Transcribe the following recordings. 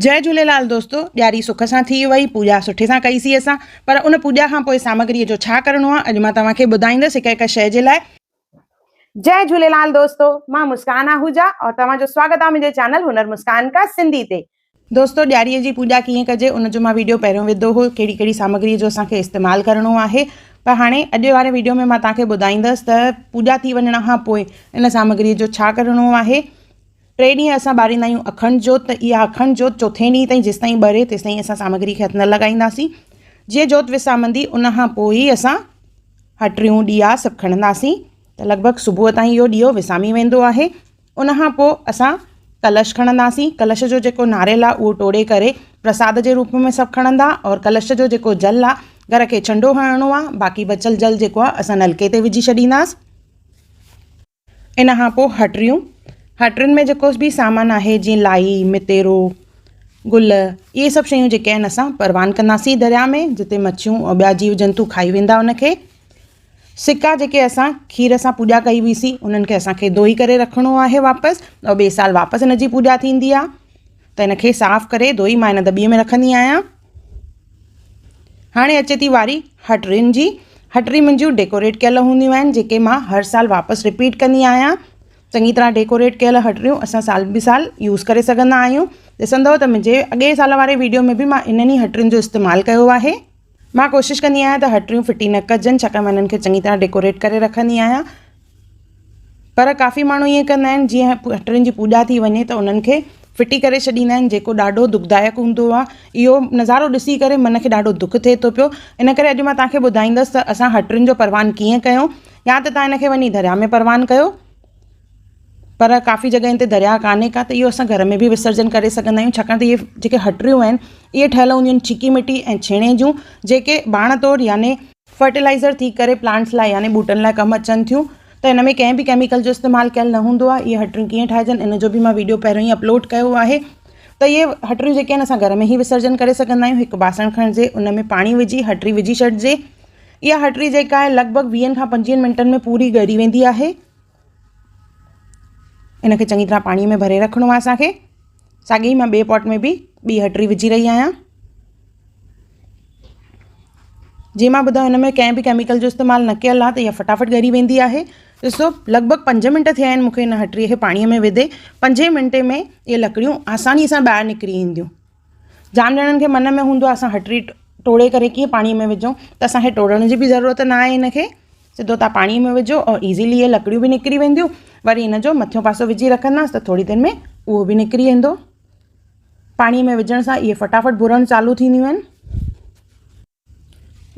جئي جهوليلال دوستو ڏياري سک سان ٿي وئي پوڄا سٺي سان ڪئي سي اسان پر ان پوڄا کان پوء سامگري جو ڇا ڪرڻو آ اڄ مان توهان کي ٻڌائيندس هڪ هڪ شئي جي لاء. جئي جهوليلال دوستو مان مسڪان آهوجا اور توهان جو سواگت آ منهنجي چينل هنر مسڪان ڪا سنڌي تي. دوستو ڏياري جي پوڄا ڪيئن ڪجي ان جو مان ويڊيو پهريون وڌو هو ڪهڙي ڪهڙي سامگري جو اسان کي استعمال ڪرڻو آهي پر هاڻي اڄ واري ويڊيو ۾ مان توهان کي ٻڌائيندس ته پوڄا ٿي وڃڻ کان پوء ان سامگري جو ڇا ڪرڻو آهي. ٽي ڏينهن اسان ٻاريندا آهيون اکنڊ جوت ته اها اکنڊ جوت چوٿين ڏينهن تائين جيستائين ٻري تيستائين اسان سامگري کي هٿ نه لڳائينداسين جيئن جوت وسامندي ان کان پوء ئي اسان هٽڙيون ڏيئا سڀ کڻنداسين ته لڳ ڀڳ صبح تائين اهو ڏيئو وسامي ويندو آهي ان کان پوء اسان ڪلش کڻنداسين ڪلش جو جيڪو ناريل آهي اهو ٽوڙي ڪري پرساد جي روپ ۾ سڀ کڻندا اور ڪلش جو جيڪو جل آهي گهر کي ڇنڊو هڻڻو آهي باقي بچيل جل جيڪو آهي اسان نلڪي تي وجهي ڇڏينداسين. ان کان پوء هٽڙيون، هٽڙين ۾ جيڪو به سامان آهي جيئن لائي، متيرو، گل اهي سڀ شيون جيڪي آهن اسان پروان ڪنداسين درياء ۾ جتي مڇيون ۽ ٻيا جيو جنتو کائي ويندا ان کي. سڪا جيڪي اسان کير سان پوڄا ڪئي هئي سين انهن کي اسان کي ڌوئي ڪري رکڻو آهي واپس ۽ ٻئي سال واپس ان جي پوڄا ٿيندي آهي ته ان کي صاف ڪري ڌوئي مان ان دٻي ۾ رکندي آهيان. هاڻي اچي ٿي واري هٽڙين جي. هٽڙي منهنجيون ڊيڪوريٽ ڪيل هونديون آهن جيڪي مان هر سال واپس رپيٽ ڪندي آهيان. چڱي طرح ڊيڪوريٽ ڪيل هٽڙيون اسان سال به سال يوز ڪري سگهندا آهيون. ڏسندؤ ته منهنجي اڳئين سال واري ويڊيو ۾ به مان انهن ئي هٽڙين جو استعمال ڪيو آهي. مان ڪوشش ڪندي آهيان ته هٽڙيون ڦٽي نه ڪجن ڇاڪاڻ مان انهن کي چڱي طرح ڊيڪوريٽ ڪري رکندي آهيان. پر ڪافي ماڻهو ائين ڪندا آهن جيئن هٽڙين جي پوڄا ٿي وڃي ته انهن کي ڦٽي ڪري ڇڏيندا آهن جيڪو ڏاڍو دکدائڪ هوندو آهي اهو نظارو ڏسي ڪري من کي ڏاڍو دک ٿئي ٿو پيو ان ڪري اڄ مان توهان کي ٻڌائيندس ته اسان هٽڙين جو پروان ڪيئن ڪيون يا ته توهان ان کي وڃي درياء ۾ پروان ڪيو پر ڪافي جڳهين تي درياء ڪانهي ڪا ته اهو اسان گهر ۾ به وسرجن ڪري سگهندا آهيون ڇاڪاڻ ته اهي جيڪي هٽڙيون آهن اهي ٺهيل هونديون آهن چيڪي مٽي ۽ ڇيڻي جون جيڪي ڀاڻ طور يعني فرٽيلائيزر ٿي ڪري پلانٽس لاء يعني ٻوٽن لاء ڪم اچن ٿيون ته ان ۾ ڪنهن به ڪيميڪل جو استعمال ڪيل نه هوندو آهي اهي هٽڙيون ڪيئن ٺاهجن ان جو به مان ويڊيو پهريون ئي اپلوڊ ڪيو آهي ته اهي هٽڙيون جيڪي آهن اسان گهر ۾ ئي وسرجن ڪري سگهندا آهيون هڪ باسڻ کڻجي ان ۾ پاڻي وجهي هٽڙي وجهي ڇڏجي اها هٽڙي جيڪا آهي لڳ ڀڳ ويهن کان پنجويهن منٽن ۾ پوري ڳري ويندي آهي ان کي چڱي طرح پاڻي ۾ ڀري رکڻو آهي اسانکي ساڳي ئي مان ٻئي پاٽ ۾ به ٻي هٽڙي وجهي رهي آهيان جيئن مان ٻڌايو هن ۾ ڪنهن به ڪيميڪل جو استعمال نه ڪيل آهي ته اها فٽافٽ ڳري ويندي آهي ڏسو لڳ ڀڳ پنج منٽ ٿيا آهن مون کي هن هٽڙيء کي پاڻيء ۾ وڌي پنجين منٽي ۾ اهي لڪڙيون آساني سان ٻاهر نڪري اينديون جام ڄڻن کي من ۾ هوندو آهي اسان هٽڙي ٽوڙي ڪري ڪيئن پاڻيء ۾ وجهون ته اسان کي ٽوڙڻ جي به ضرورت نه آهي هن کي سڌو توهان پاڻيء ۾ وجهو اور ايزيلي اهي لڪڙيون به نڪري وينديون وري هن جو مٿيون پاسو وجهي رکنداس ته ٿوري دير ۾ اهو به نڪري ويندو پاڻي ۾ وجهڻ سان اهي فٽافٽ ڀرڻ چالو ٿينديون آهن.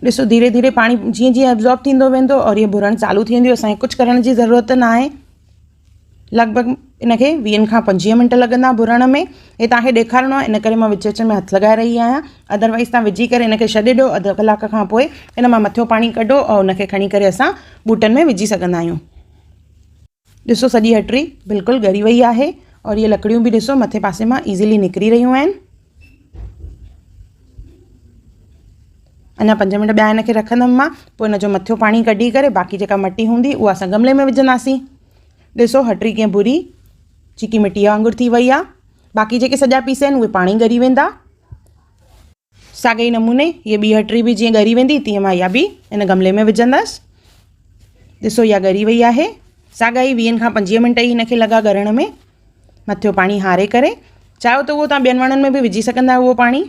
ڏسو ڌيري ڌيري پاڻي جيئن جيئن ابزارب ٿيندو ويندو اور اهي ڀرڻ چالو ٿي وينديون اسان کي ڪجهه ڪرڻ جي ضرورت نه آهي لڳ ڀڳ ان کي ويهن کان پنجويهه منٽ لڳندا ڀرڻ ۾ هي توهان کي ڏيکارڻو آهي ان ڪري مان وچ وچ ۾ هٿ لڳائي رهي آهيان ادروائز توهان وجهي ڪري ان کي ڇڏي ڏيو اڌ ڪلاڪ کان پوء ان مان مٿيون پاڻي ڪڍو اور ان کي کڻي ڪري اسان ٻوٽن ۾ وجهي سگهندا آهيون. ڏسو سڄي هٽڙي بلڪل ڳري وئي آهي اور اهي لڪڙيون به ڏسو مٿي پاسي مان ايزيلي نڪري رهيون آهن. اڃا پنج منٽ ٻيا هن کي رکندم مان پوء هن جو مٿيون پاڻي ڪڍي ڪري باقي جيڪا مٽي هوندي اها اسان گملي ۾ وجهنداسين. ڏسو هٽڙي ڪيئن ڀوري چيڪي مٽيء وانگر ٿي وئي آهي. باقي جيڪي سڄا پيس آهن اهي پاڻ ئي ڳري ويندا. ساڳئي ئي نموني هيء ٻي هٽڙي به جيئن ڳري ويندي تيئن مان اها به ان گملي ۾ وجهندس. ڏسو اها ڳري وئي آهي. ساڳا ئي ويهن کان پنجويهه منٽ ئي هن کي لڳا ڳرڻ ۾. مٿيو پاڻي هاري ڪري چاهيو ته اهو توهان ٻين وڻن ۾ به وجهي سگهندا آهيو اهو پاڻي.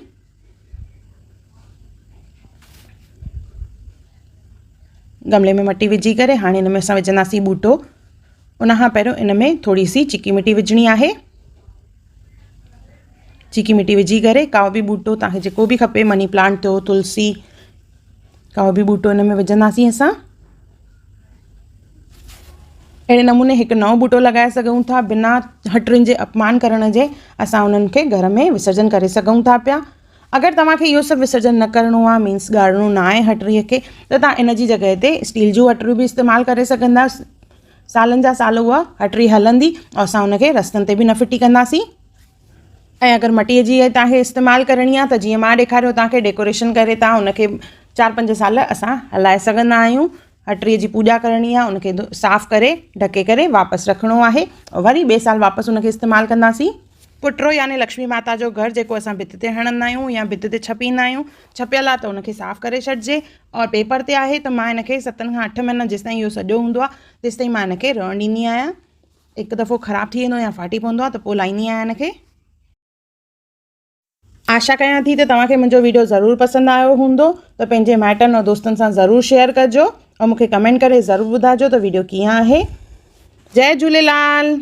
گملي ۾ مٽي وجهي ڪري هاڻي هن ۾ اسان وجهنداسين ٻوٽو. ان کان پهريون ان ۾ ٿوري سي چيڪي مٽي وجهڻي آهي. چيڪي مٽي وجهي ڪري ڪائو به ٻوٽو توهان کي جيڪو به کپي مني پلانٽ ٿيو تلسي ڪائو به ٻوٽو هن ۾ وجهنداسين اسان اهڙي نموني هڪ نئون ٻوٽو لڳائي سگهون ٿا بنا هٽڙين جي اپمان ڪرڻ جي اسان انهن کي گهر ۾ وسرجن ڪري سگهون ٿا پيا اگر توهان کي اهو سڀ وسرجن نه ڪرڻو آهي مينس ڳاڙڻو نه آهي هٽڙيء کي ته توهان ان جي جڳهه تي اسٽيل جون هٽڙيون به استعمال ڪري سگهندا سالن جا سال اها هٽڙي هلندي ۽ اسان ان کي رستن تي به نه ڦٽي ڪنداسين ۽ اگر مٽيء جي توهان کي استعمال ڪرڻي آهي ته جيئن مان ڏيکاريو توهان کي ڊيڪوريشن ڪري توهان ان کي چار پنج سال اسان هلائي سگهندا آهيون هٽڙيء جي پوڄا ڪرڻي آهي ان کي صاف ڪري ڍڪي ڪري واپس رکڻو آهي وري ٻئي سال واپس ان کي استعمال ڪنداسين. پٽرو يعني لڪشمي ماتا جو گهر جيڪو اسان ڀت تي هڻندا آهيون يا ڀت تي ڇپيندا آهيون. ڇپيل آهي ته ان کي صاف ڪري ڇڏجي اور پيپر تي آهي ته مان ان کي ستن کان اٺ مهينا جيستائين اهو سڄو هوندو آهي تيستائين مان ان کي رهڻ ڏيندي آهيان. هڪ دفعو خراب ٿي ويندو يا ڦاٽي پوندو آهي ته پوء لاهيندي آهيان ان کي. آشا ڪيان ٿي ته توهان کي منهنجو ويڊيو ضرور پسند آيو هوندو ته پنهنجي مائٽن ۽ دوستن سان ضرور شيئر ڪجو ۽ مون کي ڪمينٽ ڪري ضرور ٻڌائجو ته ويڊيو ڪيئن آهي. جئي جهوليلال.